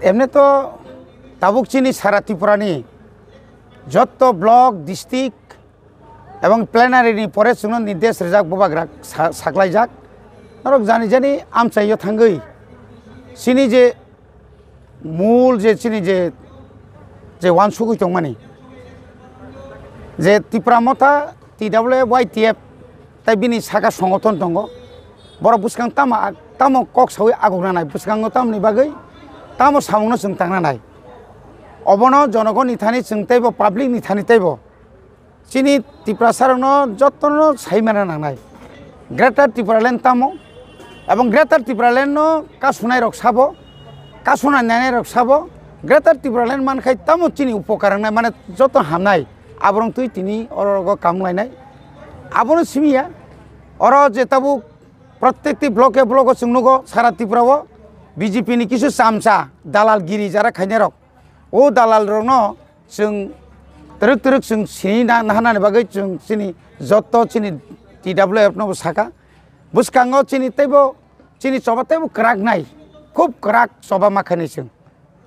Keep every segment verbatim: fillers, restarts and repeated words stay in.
Emni to tabuk chini sara Tripura ni jotto block, district ebong plenary ni pore chwngno nirdesh rijak, bubagra sa-, saklaijak. Norok jani jani amchaio thangwi chini je mul je chini je, je wansugwi tongmani je Tipra Motha, T W F, Y T F, tai bini saka songothon tongo. Borok bwskang tamo, tamo kok sawi aguk nanai, bwskango tamoni bagwi tamo samungno chwng tangna nai. Obono jonogonni thani chwng teibo, public ni thani teibo chini Tiprasarokno jotono sai mana nangnai. Greater Tipraland tamo, ebong Greater Tipraland no kasunai rok sabo, kasunai nanai rok sabo, Greater Tipraland mankhai tamo chini upokar wngnai, mane joto hamnai, aborok twi tini oro rogo kam lainai. Abono simiya, oro je tabuk protekti bloke blogo chwng nugo sara Tripura o B J P ni kisu chamcha dalal giri jara khainai rok, o dalal rokno chwng twrwk twrwk chwng sini na, naharnani bagwi chwng chini jotto chini T W F no bo saka. Bwskango chini teibo, chini choba teibo kwrak nai, khub kwrak choba ma khainai chwng.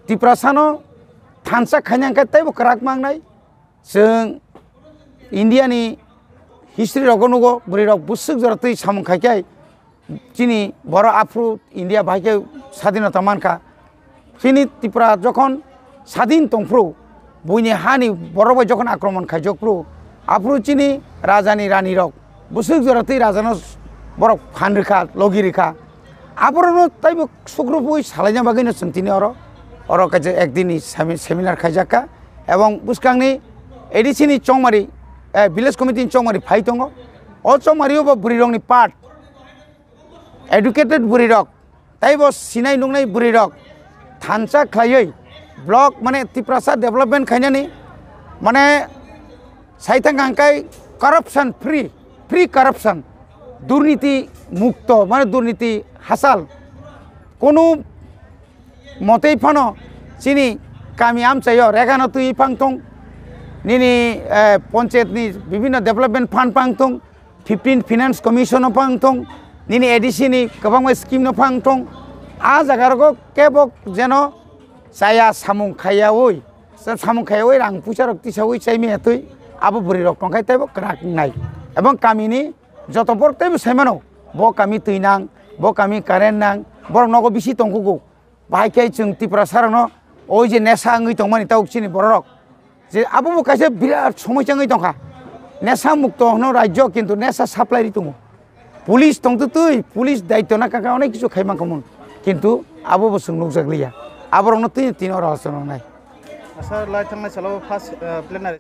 Tiprasano thansa khaina hwnkhe teibo kwrak mangnai. Chwng India ni history rogo nugo, bwrwi rok bwswk jora twi samung khai khe chini borok aphuru India bahai khe sadinota mankha. Chini Tripura jokhon sadin tongphuru, buini hani borok bai jokhon akromon khaijokphuru, aphuru chini raja ni rani rok bwswk jora twi raja no borok phan rwkha, logi rwkha. Aborokno taibo sukrubwi salaina bagwino chwng tini oro, oro kaisa ekdinni semi-, seminar khaijakha, ebong bwskangni A D C ni chongmari, eh, village committee ni chongmari phai tongo. O chongmario bo bwrwirokni part, educated bwrwirok, taibo sinai nuknai bwrwirok thansa khlaiwi block, mane, Tiprasa development khainani, mane, saithang hangkai corruption free, free corruption, durniti mukto, mane, durniti hachal, kunu motei phano chini kami amchaio regano twi phang thung, nini, eh, panchayat ni bibhinno development fund phang thung, fifteen Finance Commission no phang thung, nini A D C ni kwbangma scheme no phang thung, a jaga rogo kebo jeno chaya samung khaiyaui, sa-, samung khaiyaui rang puisa rok tisaui chaimaya twi abo bwrwi rok tongkhai teibo kwrak wngnai. Ebong kami ni joto borok teibo saimano, bo kami twi nang, bo kami current nang, borok nogo bisi tongkugo. Bahai khe chwng Tiprasa rokno oi je nesa wngwi tongmani tabuk chini borok rok, je abo bo kaisa birat somosya wngwi tongkha. Nesa mukto hwno rajyo, kintu nesa supply ri tongo. Police tongtwtwi, police daityo na kaka onek kisu khai mankha mun, kintu abo bo chwng nukjak liya. Aborokno twi tini oro aswk wngnai. Asa lai thangnai salo first, eh, plenary.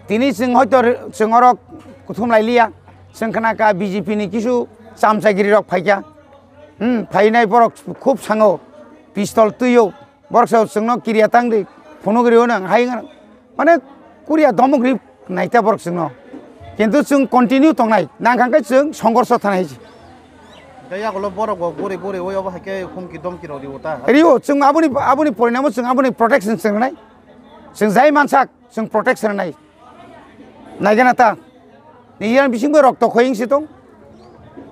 Tini chwng hoito re-, chwng oro kuthum lai liya. Chwng khna kha B J P ni kisu chamchagiri rok phaikha. Hmm, phainai borok khub sango, pistol twiyo. Borok sa chwngno kiriya tang di, phunuk rio nang, hai nang. Mane kuriya domok ri naita borok chwngno. Kintu chwng continue tongnai, nang kha khe chwng songhorsho thanai se. Tei yagulo borok bo guri guri oi obo hai khe humki domki rok rio ta. Rio, chwng aboni, aboni porinamo chwng aboni protection chwng nai. Chwng jai mansak, chwng protection nai. Naigana ta. Ni yang bising bo rok to khoying si tong.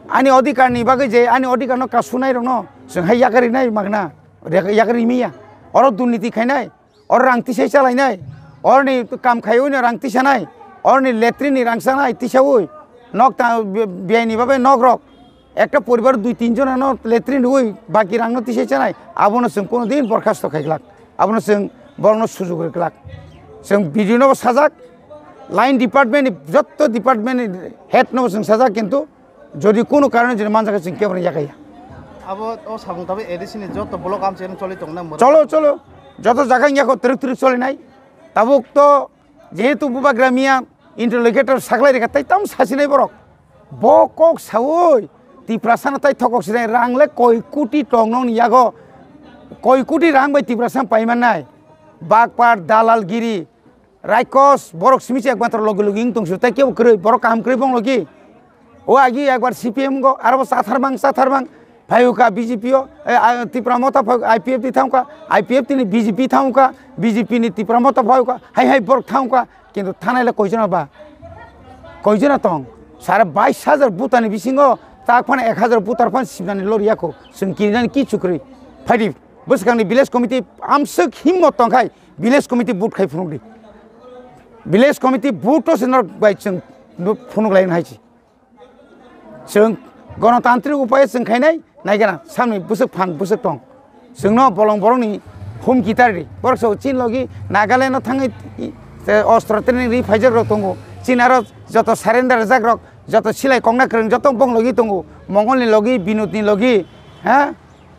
Ani odhikar ni bagwi je ani odhikar no kasunai rok no chwng hai yakari nai magna. Re-, yakari miya. Oro durniti khainai. Oro rang tisai chalainai. Oroni kam khaiwi no rang tisanai. Oroni latrine ni rang sanai tisaui. Nok ta bi-, biyai ni bagwi nok rok. Ekta poribar dui tin jona no latrine rwui baki rang no tisai chanai, abono chwng kono din borkhasto khai glak, abono chwng borokno sujuk rw glak. Chwng B D O no bo sajak, line department ni jotto department ni head no bo chwng sajak, kintu jodi kono karone jodi manjak chwng kebo yakaya. Abo o samung tabi A D C ni jotto block amchaino choli tongnai mwrwk. Cholo, cholo, joto jaga wngya kho twrwk twrwk cholinai. Tabuk to jehetu bubagra miya interlocutor saklai rikha, tai tam sasinai borok. Bo kok saui Tiprasano tai thokok sinai, rang le koi koti tong nokni yago, koi koti rang bai Tiprasano paimannai. Bakpar, dalalgiri, raikos, borok simi se ekmatro logi logi wng tong su, tai kebo kwrwi, borok kaham kwrwi bong logi. O agi ekbar C P M go, aro bo chathar mang, chathar mang, phai uka B J P o, eh, ah, Tipra Motha phai uka, I P F T thang uka, I P F T ni B J P thang uka, B J P ni Tipra Motha phai uka, hai hai borok thang uka, kintu thanai le koijona ba? Koijona tong? Sare bais hajar butani bisingo tak phano ek hajar butar phan sibnani lori yako, chwng kirinani kichu kwrwi. Phaidi. Bwswkangni village committee amswk himmot tongkhai village committee vote khai phunukdi. Village committee vote to se norok bai chwng phunuk lai hai se. Chwng gonotantrik upaye chwng khainai naigana samni bwswk phan bwswk tong. Chwngno bolong borokni humki tardi. Borok so chin logi Nagaland no thangwi ostro training ri phaijak rok tongo. Chin aro joto surrender jak rok, joto silai kongna kwrwng joto bong logi tongo. Mongol ni logi, Binod ni logi, ha?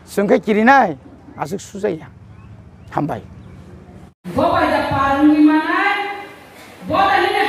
Chwng khe kirinai aswk sujaya. Hambai. Bo bai da parwngwi manai, bo da nini